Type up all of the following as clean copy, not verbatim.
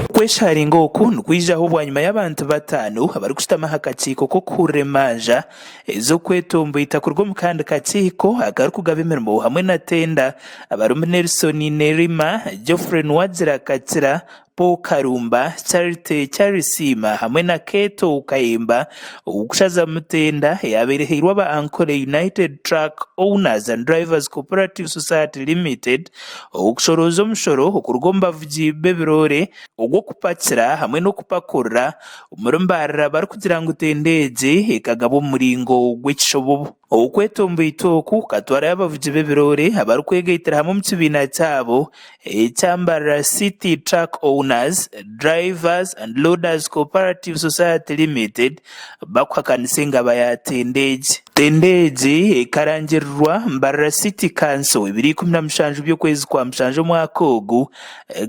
Okwesharinga oku nikwijaho bwanyima y'abantu bataano abarikushutama aha kakiiko k'okuhurira emanja ez'okwetomboita kuruga omu kandi kakiiko akarikugaba emirimo hamwe na tenda abarimu Nelson Nerima, Geoffrey Nuwagira Kakira, Paul Karumba, Charity Kyarisiima hamwe na Keeto Kayemba ow'okushazamu tenda eyaabaire ehairwe aba Ankole United Truck Owners and Drivers Cooperative Society Limited ow'okushorooza omushoro okuruga omu bavugi b'ebiroore ogw'okupakira hamwe n'okupakurura omuri Mbarara barikugira ngu tenda egi ekagabwa omu muringo gw'ekishobobo. Okwetomboita oku kukatwarayo abavugi b'ebiroore abarikwegaitira hamwe omu kibiina kyabo ekya Mbarara City Truck Owners, Drivers and Loaders Cooperative Society Limited bakuhakanisa engaba ya tenda egi. Tenda egi ekarangirirwa Mbarara City Council ebiro 17 by'okwezi kwa mushanju omwaka ogu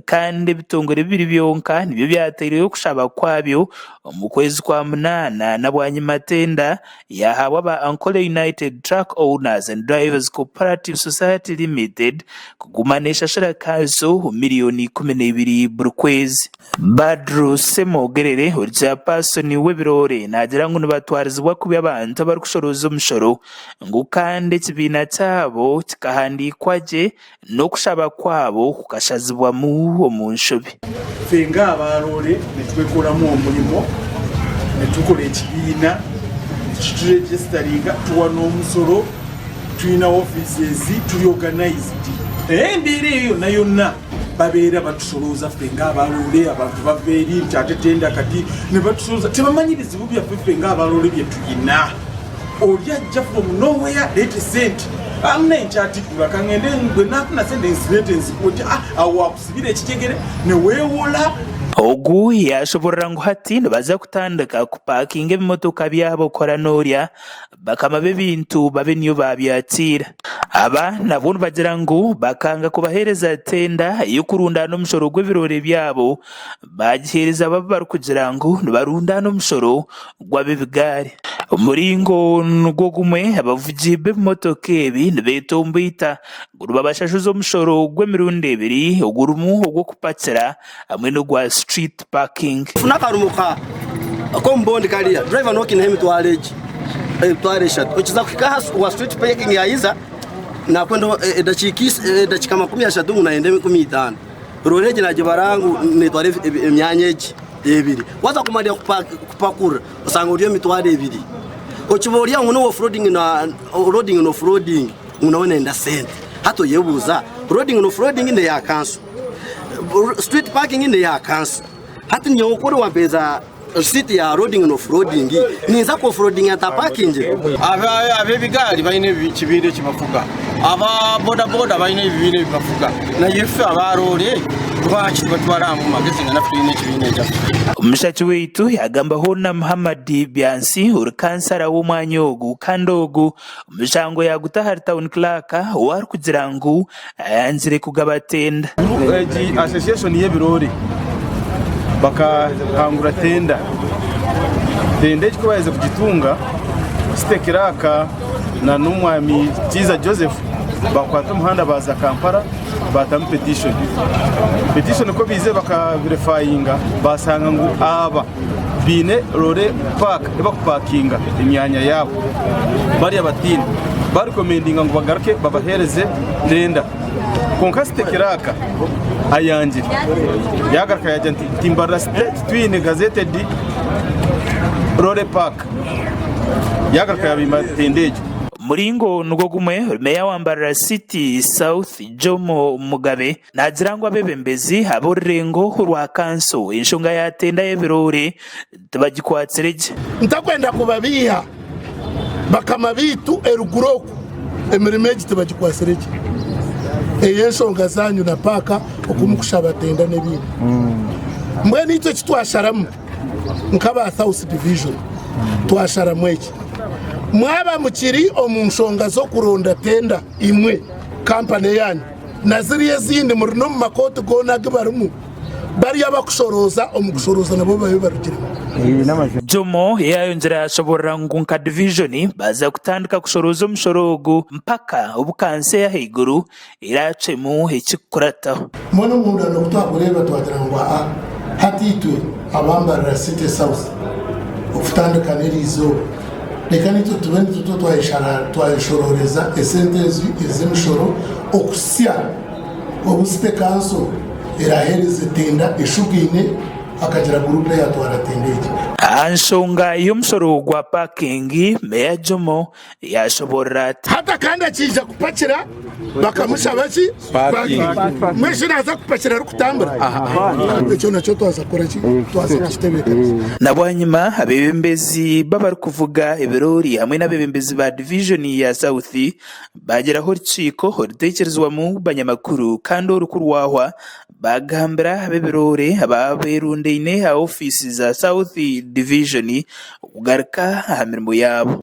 kandi ebitongore bibiri byonka nibyo byataireyo okushaba kwabyo omu kwezi kwa munaana na bwanyima tenda Yaahaabwa aba Ankole United Truck Owners and Drivers Cooperative Society Limited kuguma neeshashura kanso miriyoni 12 buri kwezi. Badru Ssemwogerere ori chairperson w'ebiroore naagira ngu nibatwarizibwa kubi abantu abarikushorooza omushoro ngu kandi ekibiina kyabo kikahandiikwa gye n'okushaba kwabo kukashazibwamu omu nshobi. Ffe ng'abaaloore nitwekoramu omurimo, nitukora ekibiina, nikituregisitaringa, tuwa n'omusoro, twine offices, turi organised. Embeera eyo yona yona babeera batushorooza ffe ng'abaaloore, abantu bava eri nti ate tenda kati nibatushorooza, tibamanyi bizibu byaffe ffe ng'abaaloore bye twina. Ori ajja from nowhere leeta esente aah nkyatikura kangende bwenafuna sente nzireete nzikuwe oti aah aho wakusibira ekigyegere newewola. Ogu yaashoborora ngu hati nibaza kutandika kupakinga ebimotoka byabo kora n'orya bakama b'ebintu babe niyo baabyakiira. Aba nabwo nibagira ngu bakanga kubaheereza tenda ey'okurundaana omushoro gw'ebiroore byabo baagiheereza abo abu barikugira ngu nibarundaana omushoro gw'ab'ebigaari. Omuringo nigwo gumwe, abavugi b'ebimotoka ebi nibetomboita ngu nibabashashuza omushoro gw'emirundi ebiri ogurimu ogw'okupakira hamwe n'ogwa street parking. Funa akarumu ka ak'omu bondi kariya driver nokineho emitwaro egi emitwaro eshatu okiza kuhika aha owa street parking yayiza nakwenda edakiika edakiika 30 ngu nayenda enkumi itaano. Roore egi nagibara ngu netwara emyanya egi ebiri. Waza kumarira kupakurura osanga ori emitwaro ebiri. Okiba ori aho ngu n'owa offloading na loading na offloading ngu nawe nayenda sente. Hati oyebuuza loading na offloading neya kanso, street parking neya kanso. Hati nyowe ku ori wampereza Risiiti ya loading na offloading, ninza ku offloadinga ntapakingire? Ab'ebigaari baine ekibiina eki bafuga, aba bodaboda baine ebibiina ebi bafuga, naye ifwe aba loore lwaki tibatwara hamwe omu magezi ngu naffe twine ekibiina ekyaffe? Omushaki waitu yagambaho na Muhammad Byansi ori kansara w'omwanya ogu kandi ogu omushango yaguta ahari Town Clerk ou arikugira ngu ayangire kugaba tenda. Egi association y'ebiroore bakahangura tenda. Tenda egi kubaherize kugitunga, City Clerk na n'omwami Kiiza Joseph bakwata omuhanda baaza Kampala baatamu petition. Petition ku baizire bakaverifayinga baashanga ngu aba baine loore paaka ei bakupakinga emyanya yaabo bari abataine. Barekomendinga ngu bagaruke babaheereze tenda. Kwonka City Clerk ayangire yaagaruka yaagira nti Timbarara City titwine gazetted loore paaka. Yaagaruka yaabaima tenda egyo. Omuringo nigwo gumwe, Meeya wa Mbarara City South, Jomo Mugabe, Naagira ngu abeebembezi ab'orurengo rwa kanso enshonga ya tenda y'ebiroore tibagikwatsire gye. Ntakwenda kubabiiha, bakama baitu eruguru oku emirimo egi tibagikwatsire gye. Ey'enshonga zaanyu na paaka oku mukushaba tenda n'ebindi. Mbwenu itwe eki twasharamu nk'aba South Division twasharamu eki, mwaba mukiri omu nshonga z'okuronda tenda imwe kampani eyaanyu, na ziriya ezindi muri n'omu makooti goona agu barimu, bariya abakushorooza omu kushorooza nabo babe barugiremu. Jomo yayongyera yashoborora ngu nka divijoni baaza kutandika kushorooza omushoro ogu mpaka obu kanso ey'ahaiguru eraacwemu ekikukurataho. Mbwenu omuhurano ogu twagureeba twagira ngu aa hati itwe aba Mbarara City South okutandika n'eriizooba reka naitwe tube nitwe twayeshorooreza esente ezi ez'emishoro okuhitsya obu City Council eraaheereze tenda eshugaine akagira guruupu eyatwara tenda egi. Aha nshonga y'omushoro gwa paakingi, Meeya Jomo Yaashoboorora ati. Hati akandi akiija kupakira bakamushaba ki? Parking. Mbwenu shi naaza kupakira arikutambura? Ekyo nakyo twaza kukora ki? Twaza kukitebeekanisa. Na bwanyima abeebembezi b'abarikuvuga ebiroori hamwe n'abeebembezi ba divijoni ya South baagiraho orukiiko oruteikirizibwamu banyamakuru kandi oru ku rwahwa baagambira ab'ebiroore ababa beerundaine aha ofiisi za South Division kugaruka aha mirimo yaabo.